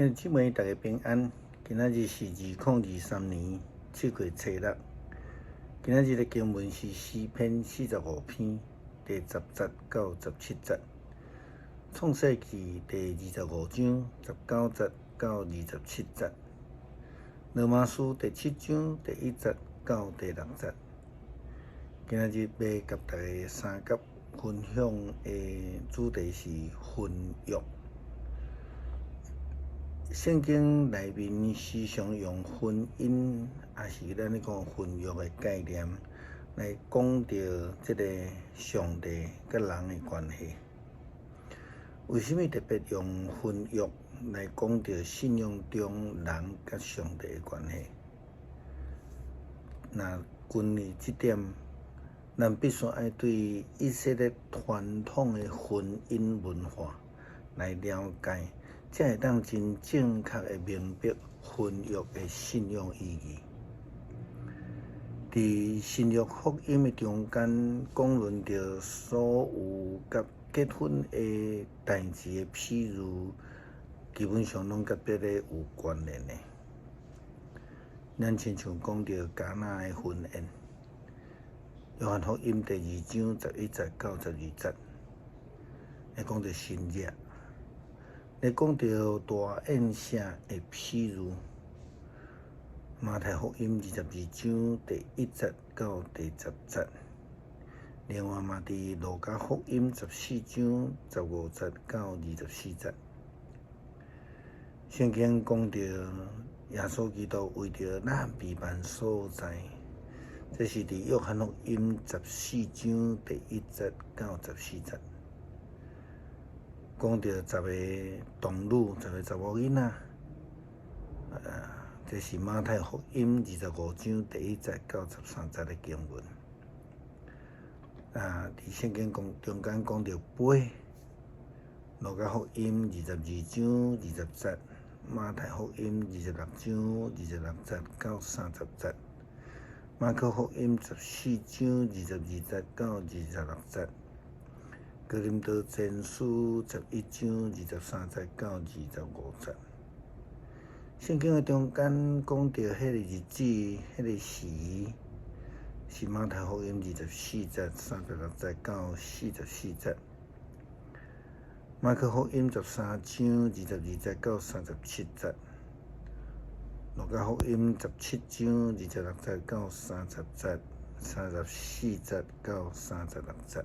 兄弟姊妹，大家平安。今仔日是2023年7月初6。今仔日的經文是詩篇45篇第10節到17節，創世記第25章19節到27節，羅馬書第7章第1節到第6節。今仔日欲佮大家相佮分享的主題是婚約。聖經內面時常用婚姻，抑是咱咧講婚約的概念，來講著這个上帝佮人的關係。為啥物特別用婚約來講著信仰中人佮上帝的關係？若根據這點，咱必須愛對以色列傳統的婚姻文化來了解，才會當真正確的明白婚約的信仰意義。佇新約福音的中間，講論著所有佮結婚的代誌的譬喻，基本上攏佮這個有關聯的。咱親像講著迦拿的婚宴，約翰福音第2章11節到12節，咧講著新娘。咧講著大宴席的譬喻，馬太福音22章第1節到第10節，另外嘛佇路加福音14章15節到24節，聖經講著耶穌基督為著咱備辦所在，這是佇約翰福音14章第1節到14節。講著十个童女，十個查某囡仔，這是馬太福音25章第1節到13節的經文。佇聖經講中間講著杯，路加福音22章20節，馬太福音26章26節到30節，馬可福音14章22節到26節。哥林多前書11章23節到25節，聖經的中間講著彼個日子、彼個時，是馬太福音24節36節到44節，馬可福音13章22節到37節，路加福音17章26節到30節，34節到36節。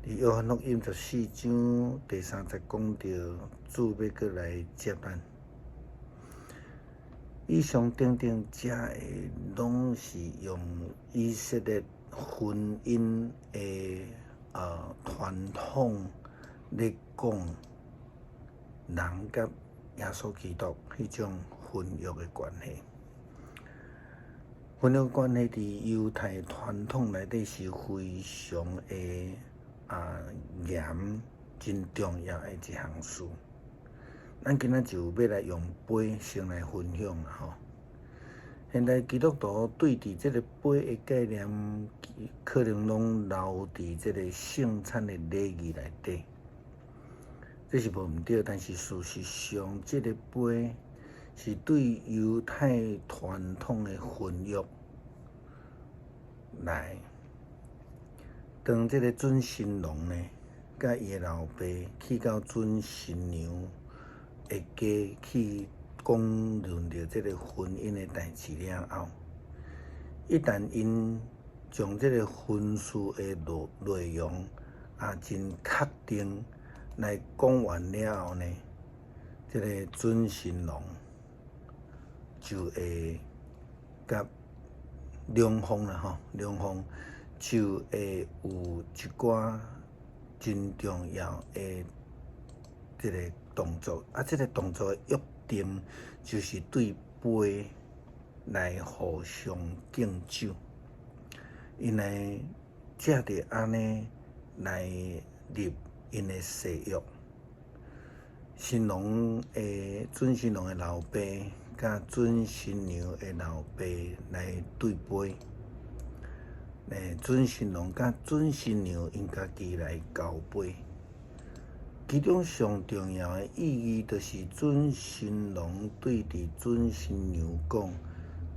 佇約翰福音14章第3節講著主欲閣來接咱。以上等等遮个攏是用以色列婚姻的傳統咧講人佮耶穌基督彼種婚約的關係。婚約關係佇猶太傳統內底是非常的嚴真重要的一項事。咱今仔就欲來用杯先來分享啦吼。現代基督徒對佇這个杯的概念，可能攏留佇這个聖餐的禮儀內底，這是無毋對。但是事實上，這个杯是對猶太傳統的婚約來。當這个準新郎呢，佮伊的老爸去到準新娘的家去講論著這个婚姻的代誌了後，一旦𪜶將這个婚事的內容真確定來講完了後呢，這个準新郎就會佮兩方啦吼，兩方就會有一寡真重要的這个動作，這个動作的約定就是對杯來互相敬酒，𪜶來藉著按呢來立𪜶的誓約。新郎的準新郎的老爸佮準新娘的老爸來對杯。準新郎佮準新娘𪜶家己來交杯。其中上重要的意義，就是準新郎對佇準新娘講：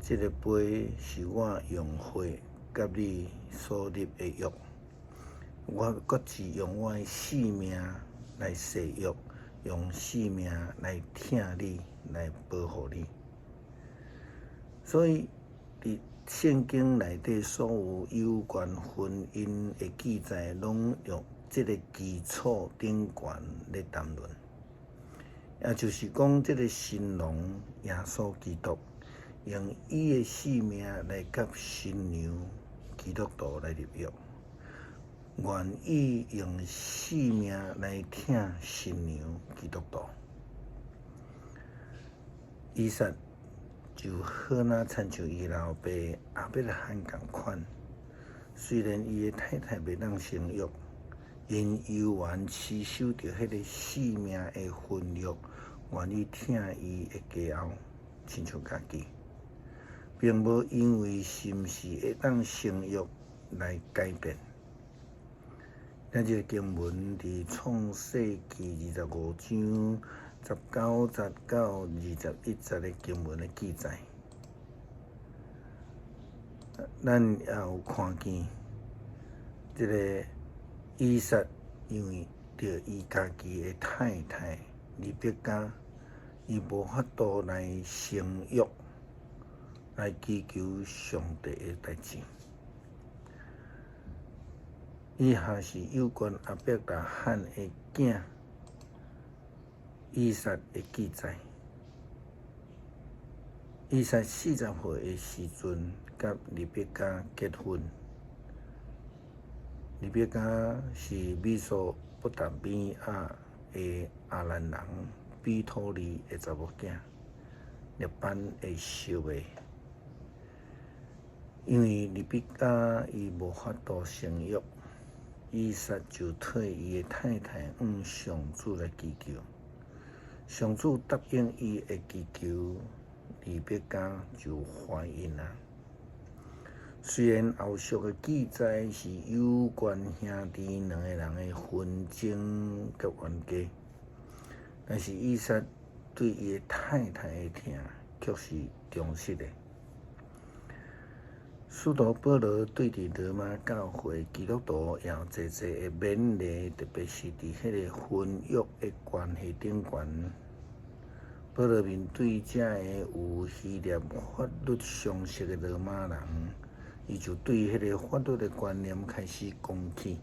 這个杯是我用血佮你所立的約，我決志用我的性命來誓約，用性命來疼你，來保護你。所以，佇聖經內底所有有關婚姻的記載，攏用這个基礎頂懸咧談論。也就是講，這个新郎耶穌基督，用伊的性命來佮新娘基督徒來立約，願意用性命來疼新娘基督徒。以撒就好若親像伊老爸亞伯拉罕仝款，雖然伊的太太袂當生育，𪜶猶原持守著彼个性命的婚約，願意疼伊的家後，親像家己，並無因為是毋是會當生育來改變。咱這个經文佇創世記25章19節到21節的經文的記載，咱也有看見這个以撒因為著伊家己的太太利百加，伊無法度來生育，來祈求上帝的代誌。以下是有關亞伯拉罕的囝以撒的記載。以撒40歲的時陣，佮利百加結婚。利百加是美索不達米亞的亞蘭人彼土利的查某囝，拉班的叔妹。因為利百加伊無法度生育，以撒就替伊的太太向上主來祈求。上主答應伊的祈求，利百加就懷孕啊。雖然後續的記載是有關兄弟兩个人的紛爭佮冤家，但是以撒對伊的太太的疼卻是忠實的。使徒保羅對佇羅馬教會基督徒也有濟濟的勉勵，特別是佇彼个婚約的關係頂懸。保羅面對遮个有希臘法律常識的羅馬人，伊就對彼个法律的觀念開始講起。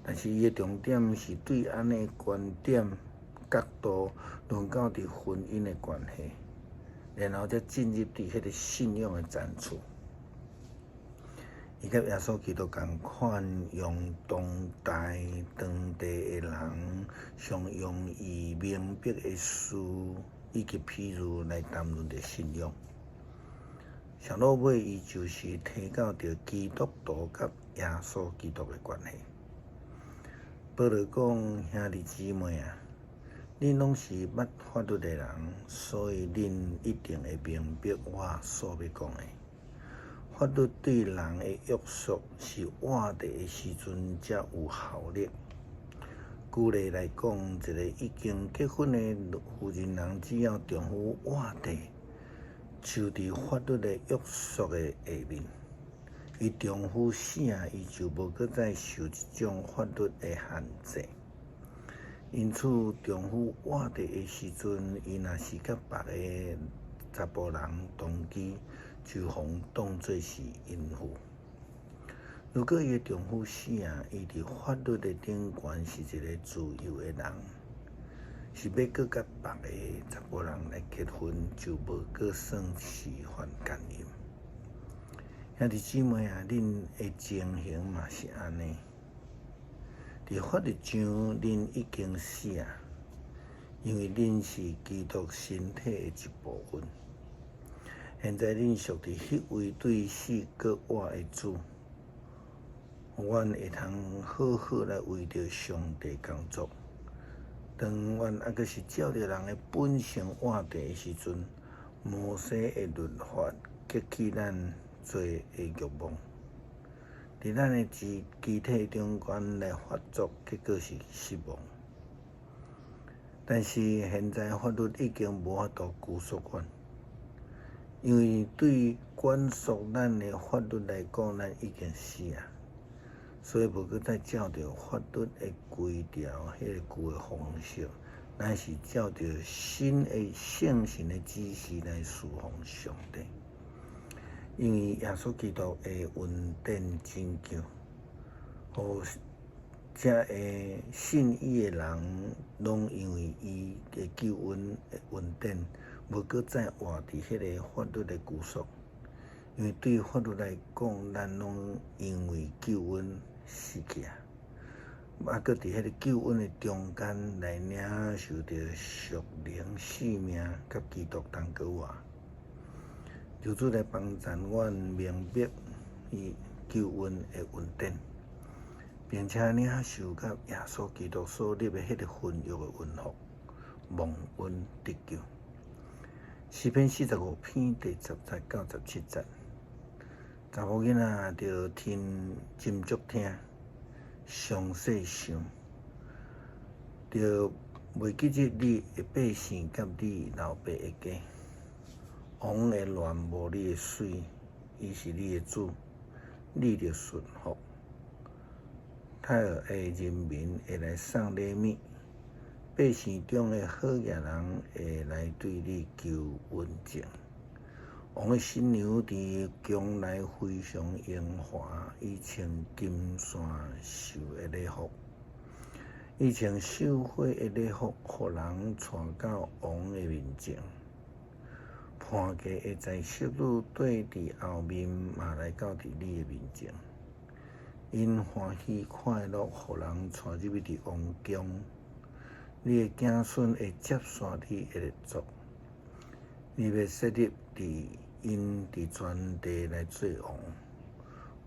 但是伊的重點是對按呢觀點角度論到佇婚姻的關係，然後才進入佇彼个信仰的層次。伊佮耶穌基督仝款，用當代當地的人上容易明白的事以及譬喻來談論著信仰。上落尾，伊就是提到著基督徒佮耶穌基督的關係。保羅講：兄弟姊妹啊，恁攏是捌法律的人，所以恁一定會明白我所欲講的。法律對人的約束是活著的時陣才有效力。舉例來講，一个已經結婚的婦人人，只要丈夫活著，就佇法律的約束的下面。伊丈夫死啊，伊就無閣再受這種法律的限制。因此，丈夫活著的時陣，伊若是佮別个查埔人同居，就予當做是淫婦。如果伊的丈夫死啊，伊佇法律的頂懸是一个自由的人，是欲閣佮別个查埔人來結婚，就無閣算是犯姦淫。兄弟姊妹啊，恁的情形嘛是按呢。佇法律上，恁已經死啊，因為恁是基督身體的一部分。現在恁屬佇彼位對死閣活的主，予阮會通好好來為著上帝工作。當阮猶閣是照著人的本性活著的時陣，摩西的律法激起咱罪的欲望，佇咱的肢體中間來發作，結果是死亡。但是現在法律已經無法度拘束阮，因為對管束咱的法律來講，咱已經死啊，所以無閣再照著法律的規條，彼個舊的方式，乃是照著新的聖神的指示來事奉上帝。因為耶穌基督的恩典拯救，予遮個信伊的人，攏因為伊的救恩的恩典，無閣再活佇彼個法律的拘束。因為對法律來講，咱攏因為救恩死去啊，啊，閣佇彼個救恩的中間來領受著屬靈性命，佮基督同閣活。求主來幫助阮明白伊救恩的恩典，並且領受佮耶穌基督所立的彼個婚約的恩福，蒙恩得救。詩篇45篇第10節到17節，查某囡仔著聽斟酌聽，詳細想，著袂記得你的百姓佮你老爸的家。王會戀慕你的媠，伊是你的主，你著順服。泰爾的人民會來送禮物，百姓中的好額人會來對你求恩情。王的新娘佇宮內非常榮華，伊穿金線繡的禮服，伊穿繡花的禮服，予人帶到王的面前。伴嫁的在室女綴佇後面，嘛來到佇你的面前。𪜶歡喜快樂，予人帶入去佇王宮。你的子孫會接續你的列祖，你欲設立佇𪜶佇全地來做王。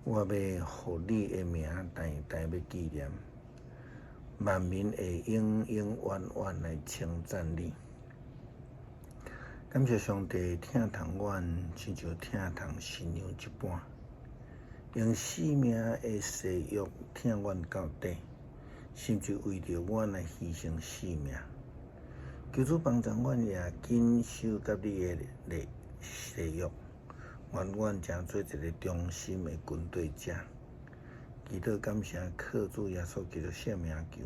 我欲予你的名代代欲紀念，萬民會永永遠遠來稱讚你。感謝上帝疼痛阮，親像疼痛新娘一般，用性命的誓約疼阮到底，甚至為著阮來犧牲性命。求主幫助阮也謹守佮你的禮誓約，願阮成做一个忠心的跟隨者。祈禱感謝靠主耶穌基督聖名求。